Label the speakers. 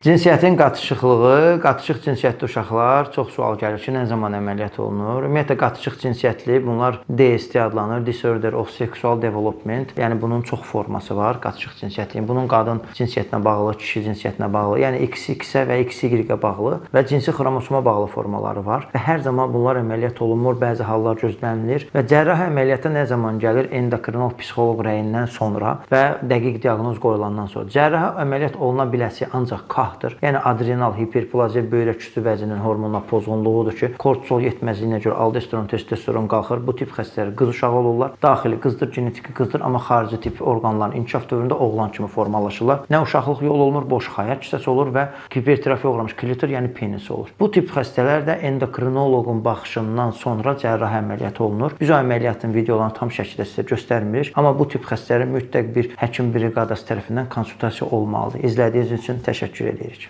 Speaker 1: Cinsiyyətin qatışıqlığı, qatışıq cinsiyyətli uşaqlar, çox sual gəlir ki, nə zaman əməliyyat olunur? Ümumiyyətlə qatışıq cinsiyyətli bunlar DSD adlanır, Disorder of Sexual Development. Yəni bunun çox forması var, qatışıq cinsiyyətliyin. Bunun qadın cinsiyyətinə bağlı, kişi cinsiyyətinə bağlı, yəni XX-ə və XY-ə bağlı və cinsi xromosoma bağlı formaları var və hər zaman bunlar əməliyyat olunmur, bəzi hallar gözlənilir və cərrahi əməliyyata nə zaman gəlir? Endokrinoloq, psixoloq rəyindən sonra və dəqiq diaqnoz qoyulandan sonra. Cərrahi əməliyyat oluna biləsi ancaq KAH-dır. Yəni adrenal hiperplaziya, böyrək üstü vəzinin hormonal pozğunluğudur ki, kortizol yetməzliyinə görə aldosteron, testosteron qalxır. Bu tip xəstələr qız uşağı olurlar. Daxili qızdır, genetiki qızdır, amma xarici tip orqanların inkişaf dövründə oğlan kimi formalaşırlar. Nə uşaqlıq yol olmur, boş xayal kisəsi olur və hipertrofiya uğramış klitor, yəni penis olur. Bu tip xəstələr də endokrinoloqun baxışından sonra cərrahi əməliyyat olunur. Biz o əməliyyatın videolarını tam şəkildə sizə göstərmirik, amma bu tip xəstələrə mütləq bir həkim briqadası tərəfindən konsultasiya olmalıdır. İzlədiyiniz üçün təşəkkür edirik.